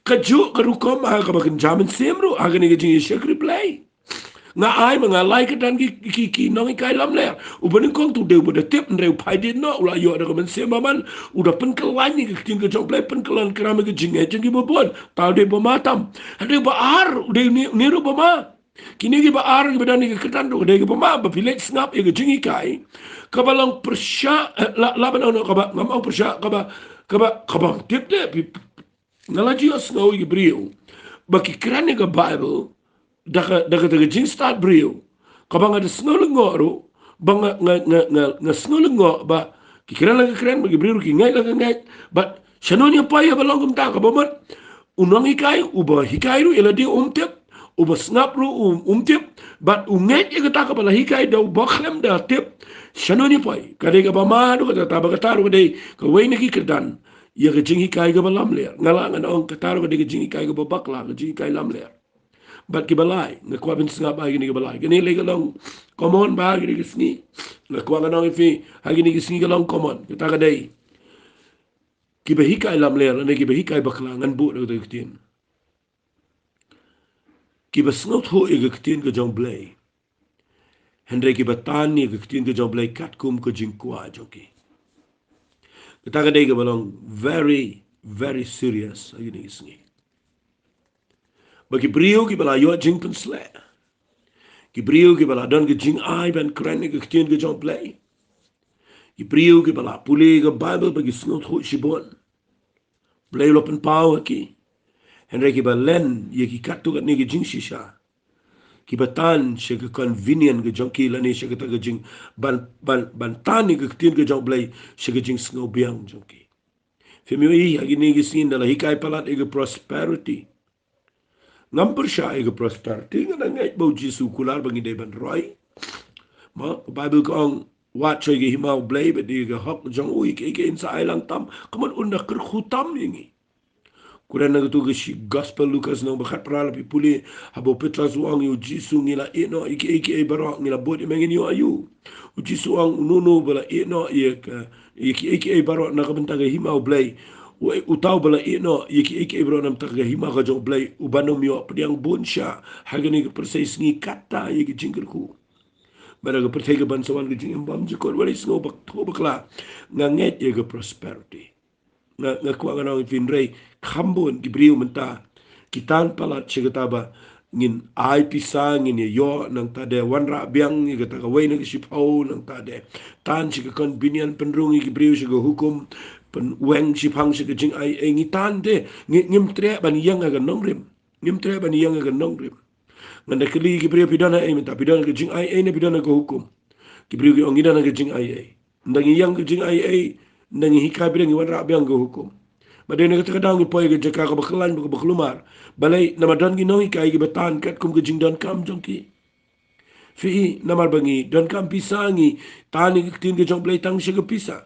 Kajuh ka rukom ha kaba kynja mynsiem ruh ha kane ka jingïashakri Blei. Nga ai ma nga lai kyrdan ki, ki, ki nonghikai lamler. Uba nyngkong te u dei uba da tip, hynrei u phai dien noh, u la ïoh da ka mynsiem bymman, u da pynkylla ïa ka ktien ka jong U Blei, pynkylla kyrhai ka jingngeit jong kiba bun. Te u dei uba ma tam. Hynrei uba ar u dei une, une ruh uba ma. Kine kiba ar kiba don ïa ka kyrdan ruh ka dei kiba ma, ba phi leit sngap ïa ka jinghikai kaba long pyrshah, eh, la, la ban ong kaba, ngam ong pyrshah, kaba, kaba, kaba tip de, phi, nga la ju ïohsngew ïa ki briew ba ki kren ïa ka Baibl da ka, da ka, da ka jingstad briew, kaba nga da sngew lyngngoh ruh, ba nga, nga, nga, nga, nga sngew lyngngoh ba ki kren la ka kren, ba ki briew ruh ki ngeit la ka ngeit, bad Shano ngi poi haba long kumta? Kaba mut, u nonghikai uba hikai ruh ïa lade um tip, uba sngap ruh um, um tip, bad u ngeit ïa kata kaba la hikai da uba khlem da tip. Shano ngi poi? Ka dei kaba ma ruh kata, ba kata ruh ka dei kawei na ki kyrdan ïa ka jinghikai kaba lamler. Nga lah ngan ong kata ruh ka dei ka jinghikai kaba bakla, ka jinghikai lamler. Bad kiba lai, nga kwah phin sngap ha kine kiba lai. Kine lei ka long common ba ha kine ki sngi. Nga kwah ngan ong ïa phi, ha kine ki sngi ka long common. Kata ka dei kiba hikai lamler, lane kiba hikai bakla, ngan buh da kata ka ktien. Kiba sngewthuh ïa ka ktien ka jong U Blei, hynrei kiba tan ïa ka ktien ka jong U Blei katkum ka jingkwah jong ki. Kata ka dei kaba long very, very serious ha kine ki sngi. Ba ki briew kiba la ïoh jingpynsleh, ki briew kiba la don ka jingai ban kren ïa ka ktien ka jong U Blei, ki briew kiba la pule ka Baibl bad ki sngewthuh shibun. U Blei u la pynpaw ha ki. Hynrei kiba len ïa ki katto katne ki jingshisha, kiba tan sha ka convenient ka jong ki, lane sha kata ka jing, ban, ban, ban tan ïa ka ktien ka jong U Blei sha ka jingsngewbiang jong ki. Phim ïohi ha kine ki sngi ynda la hikai palat ïa ka prosperity? Ngam pyrshah ïa ka prosperity, nga da ngeit ba U Jisu u kular ba ngi dei ban roi. Mo, ka Baibl ka ong, wad sha ka hima U Blei bad ïa ka hok jong u, ïa kiei kiei yn sa ai lang tam. Ka mut un da kyrkhu tam ïa ngi. Kren na katu ka shi gospel Lukas lynnong ba khatphra, la phi pule, haba u Petros u ong ïa U Jisu, ngi la ïeh noh ïa kiei kiei baroh, ngi la bud ïa me, ngin ïoh aïu? U Jisu u ong, uno uno ba la ïeh noh ïa ka, ïa kiei kiei baroh na ka bynta ka hima U Blei, u, uta uba la ïeh noh ïa kiei kiei baroh na ka bynta ka hima ka jong U Blei, u ban ym ïoh pdiang bun shuh ha kane ka pyrthei sngi, kata ïa ka jingkyrkhu. Bad ha ka pyrthei kaban sa wan ka jingim bymjukut. Wat la sngewbak, sngewbakla, nga ngeit ïa ka prosperity. Nga, nga kwah ngan ong ïa phi, hynrei kham bun ki briew mynta ki tan palat sha kata ba ngin ai pisa, ngin ïa ïoh, nangta de wanrah biang ïa kata kawei na ka shiphew, nangta de tan sha ka convenient, pynrung ïa ki briew sha ka hukum, pynweng shiphang sha ka jingaiei. Ngi tan de, ngi, ngim treh ban ïeng ha ka nongrim. Ngim treh ban ïeng ha ka nongrim. Ngan da kylli ki briew, phi don ha ei mynta? Phi don ha ka jingaiei ne phi don ha ka hukum? Ki briew ki ong, ngi don ha ka jingaiei. Ynda ngi ïeng ka jingaiei, ynda ngi hikai, phi don, ngi wanrah biang ka hukum. Bad dei na kata ka daw ngi poi ha ka jaka kaba khlaiñ bad kaba kulmar. Balei? Namar don ki nonghikai kiba tan katkum ka jingdonkam jong ki. Phi i, namar ba ngi donkam pisa, ngi tan ïa ka ktien ka jong U Blei tang sha ka pisa.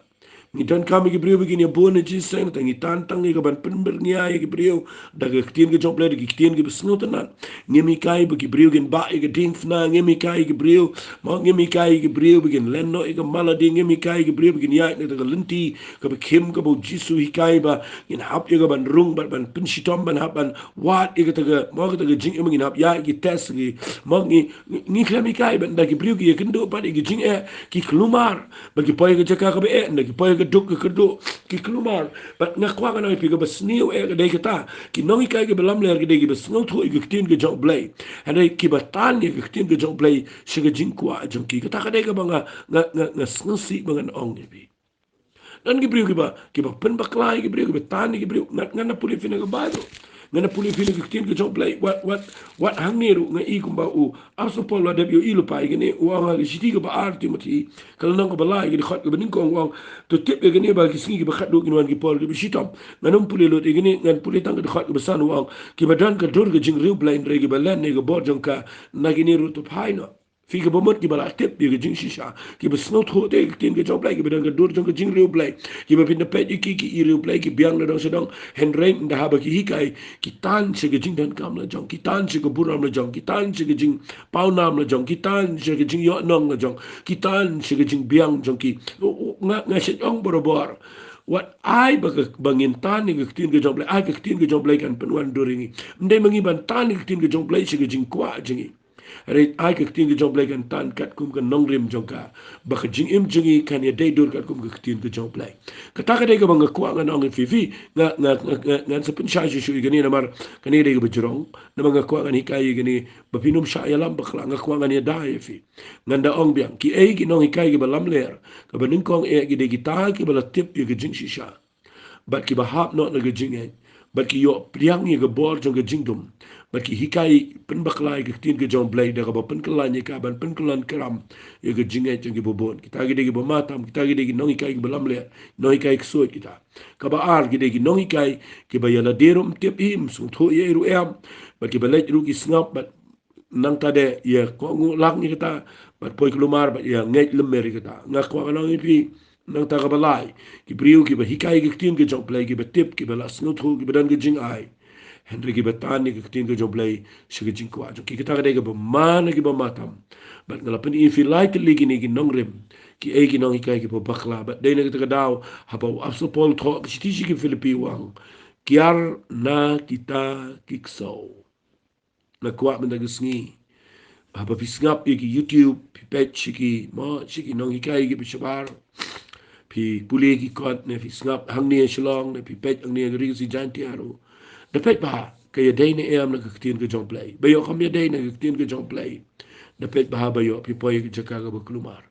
Ngi donkam ïa ki briew ba kin ïa bun ha jingïaseng, te ngi tan tang ïa ka ban pynbyrngia ïa ki briew da ka ktien ka jong U Blei, da ki ktien kiba sngewtynnat. Ngim hikai ba ki briew kin bah ïa ka diengphna, ngim hikai ïa ki briew, mo, ngim hikai ïa ki briew ba kin len noh ïa ka malady, ngim hikai ïa ki briew ba kin ïaid na kata ka lynti kaba khim kaba U Jisu u hikai, ba ngin hap ïa ka ban rung bad ban pynshitom, ban hap ban wad ïa kata ka, mo, kata ka jingim, ngin hap ïaid ïa ki test, ki, mo, ngi, ngi, ngi khlem hikai. Bad ynda ki briew ki ïakynduh pat ïa ki jingeh, ki kulmar. Bad ki poi ha ka jaka kaba eh, ynda ki poi ha ka duk ka kyrduh, ki kulmar. Bad nga kwah ngan ong ïa phi, kaba sniew eh ka dei kata, ki nonghikai kiba lamler ki dei kiba sngewthuh ïa ka ktien ka jong U Blei, hynrei kiba tan ïa ka ktien ka jong U Blei sha ka jingkwah jong ki. Kata ka dei kaba nga, nga, nga, nga sngewsih ba ngan ong ïa phi. Don ki briew kiba, kiba pynbakla ïa ki briew, kiba tan ïa ki briew. Ngan, ngan da pule ïa phi na ka Baibl, ngan da pule ïa phi na ka ktien ka jong U Blei. Wat, wat, wat hangne ruh nga i kumba u Apostol Paul u la dep ïohi lypa ïa kane, u ong ha ka shithi kaba ar Timothi, ka lynnong kaba lai, ka dkhot kaba nyngkong, u ong: To tip ïa kane, ba ha ki sngi kiba khatduh kin wan ki por kiba shitom. Ngan ym pule lut ïa kane, ngan pule tang ka dkhot kaba san, u ong: Kiba don ka dur ka jingriewblei, hynrei kiba len ïa ka bor jong ka, na kine ruh to phai noh. Phi, kaba mut kiba la tip ïa ka jingshisha, kiba sngewthuh te ïa ka ktien ka jong U Blei, kiba don ka dur jong ka jingriewblei, kiba phin da peit ïa ki, ki i riewblei, ki biang na dong sha dong, hynrei ynda haba ki hikai, ki tan sha ka jingdonkam la jong, ki tan sha ka burom la jong, ki tan sha ka jingpawnam la jong, ki tan sha ka jingïohnong la jong, ki tan sha ka jingbiang jong ki. U, u, nga, nga shu ong barabor, wat ai ba ka, ba ngin tan ïa ka ktien ka jong U Blei, ai ka ktien ka jong U Blei kan pynwandur ïa ngi. Ym dei ma ngi ban tan ïa ka ktien ka jong U Blei sha ka jingkwah jong ngi. Hynrei ai ka ktien ka jong U Blei kan tan katkum ka nongrim jong ka, ba ka jingim jong ngi kan ïadei dur katkum ka ktien ka jong U Blei. Kata ka dei kaba nga kwah ngan ong ïa phi, phi. Nga, nga, nga, nga, ngan sa pynshai shuh shuh ïa kane namar kane ka dei kaba jrong. Namar nga kwah ngan hikai ïa kane ba phin ym shah ïalam bakla, nga kwah ngan ïada ïa phi. Ngan da ong biang, kiei ki nonghikai kiba lamler? Kaba nyngkong eh ki dei kita kiba la tip ïa ka jingshisha, bad kiba hap noh na ka jingngeit, bad ki ïoh pdiang ïa ka bor jong ka jingdum, Bad ki hikai pynbakla ïa ka ktien ka jong Blei da kaba pynkylla ïa ka ban pynkylla kram ïa ka jingngeit jong kiba bun. Kita ki dei kiba matam, kita ki dei ki nonghikai kiba lamler, nonghikai ksuid kita. Kaba ar ki dei ki nonghikai kiba ïa lade ruh ym tip hi, ym sngewthuh ïa ei ruh em. Bad kiba leit ruh ki sngap, bad nangta de ïa kohnguh lang ïa kata, bad poi kulmar, bad ïa ngeit lem mer ïa kata. Nga kwah ban ong ïa phi, nangta kaba lai, ki briew kiba hikai ka ktien ka jong Blei, kiba tip, kiba la sngewthuh, kiba don ka jingai. Hynrei kiba tan ïa ka ktien ka jong Blei sha ka jingkwah jong ki, kita ka dei kaba man, kiba matam. Bad nga la pyni ïa phi lai tylli kine ki nongrim, kiei ki nonghikai kiba bakla. Bad dei na kata ka daw haba u Apostol Paul u thoh ka shithi sha ki Philippi u ong, kiar na kita ki ksew. Nga kwah mynta ka sngi, haba phi sngap ïa ki YouTube, phi peit sha ki, mo, sha ki nonghikai kiba shabar, phi pule ki kot, ne phi sngap hangne ha Shillong, ne phi peit hangne ha ri Khasi Jaintia ruh, da peit bha ka ïadei ne em na ka ktien ka jong Blei. Ba ïoh kam ïadei na ka ktien ka jong Blei, da peit bha ba ïoh phi poi ha ka jaka kaba kulmar.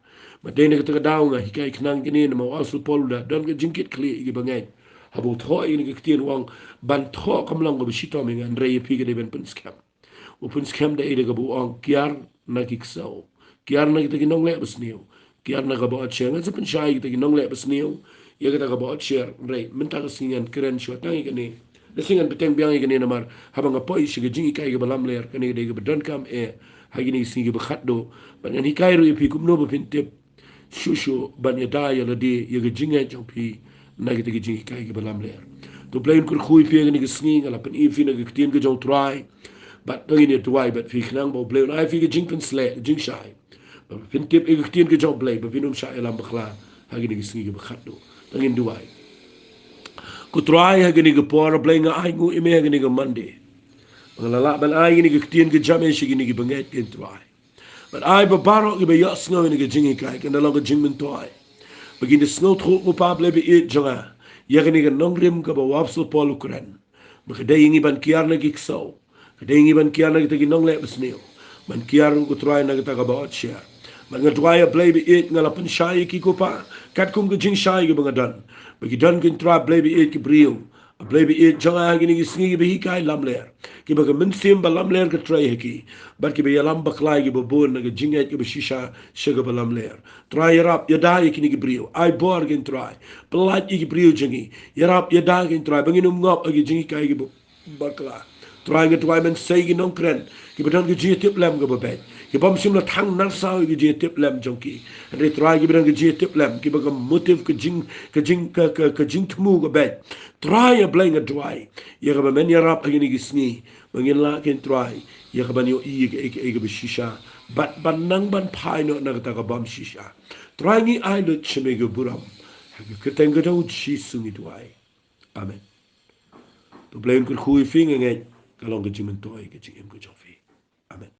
Bad dei na kata ka daw nga hikai khnang kine, namar u Apostol Paul u da don ka jingkitkhlieh ïa kiba ngeit. Haba u thoh ïa kane ka ktien u ong, ban thoh kam long kaba shitom ïa nga, hynrei ïa phi ka dei ban pynskhem. U pynskhem da ei? Da kaba u ong, kiar na ki ksew, kiar na kita ki nongleh basniew, kiar na kaba ot sher. Ngan sa pynshai ïa kita ki nongleh basniew ïa kata kaba ot sher, hynrei mynta ka sngi ngan kren shuwa tang ïa kane. Da sngi ngan bteng biang ïa kane namar haba nga poi sha ka jinghikai kaba lamler, kane ka dei kaba donkam eh ha kine ki sngi kiba khatduh. Bad ngan hikai ruh ïa phi kumno ba phin tip shuh shuh ban ïada ïa lade ïa ka jingngeit jong phi na kita ki jinghikai kiba lamler. To Blei un kyrkhu ïa phi ha kane ka sngi. Nga la pyni ïa phi na ka ktien ka jong u Trai. Bad to ngin ïa duwai bad phi khnang ba U Blei un ai ïa phi ka jingpynsleh, ka jingshai, ba phin tip ïa ka ktien ka jong U Blei, ba phin ym shah ïalam bakla ha kine ki sngi kiba khatduh. To ngin duwai. Ko Trai, ha kane ka por, Blei, nga ainguh ïa me ha kane ka Monday, ba nga la lah ban ai ïa kane ka ktien ka jong me sha kine kiba ngeit, ko Trai. Bad ai ba baroh kiba ïohsngew ïa kane ka jinghikai, kan da long ka jingmyntoi, ba kin da sngewthuh, ko Pa Blei ba ïeit jong nga, ïa kane ka nongrim kaba u Apostol Paul u kren, ba ka dei ïa ngi ban kiar na ki ksew, ka dei ïa ngi ban kiar na kita ki nongleh basniew, ban kiar, ko Trai, na kata kaba ot sher. Bad nga duwai, A Blei ba ïeit, nga la pynshai ïa ki, ko Pa, katkum ka jingshai kaba nga don, ba ki don, ko Trai Blei ba ïeit, ki briew, A Blei ba ïeit jong nga, ha kine ki sngi kiba hikai lamler, kiba ka mynsiem ba lamler ka trei ha ki, bad kiba ïalam bakla ïa kiba bun na ka jingngeit kaba shisha sha kaba lamler. Trai, ïarap ïada ïa kine ki briew, ai bor, ko Trai, pyllait ïa ki briew jong ngi, ïarap ïada, ko Trai, ba ngin ym ngop ha ki jinghikai kiba bakla. Trai, nga duwai, men sei ki nongkren kiba don ka jingïatiplem kaba beit, kiba ym shym la thang narsaw ïa ka jingïatiplem jong ki. Hynrei Trai, kiba don ka jingïatiplem, kiba ka motive, ka jing, ka jing, ka, ka, ka jingthmu ka beit, Trai, A Blei, nga duwai ïa kaba men ïarap ha kine ki sngi, ba ngin lah, ko Trai, ïa kaban ïohi ïa kaei kaei kaba shisha, bad ban nang ban phai noh na kata kaba ym shisha. Trai, ngi ai lut sha me ka burom, ha ka kyrteng ka jong U Jisu ngi duwai. Amen. To Blei un kyrkhu ïa phi, nga ngeit ka long ka jingmyntoi ka jingim ka jong phi. Amen.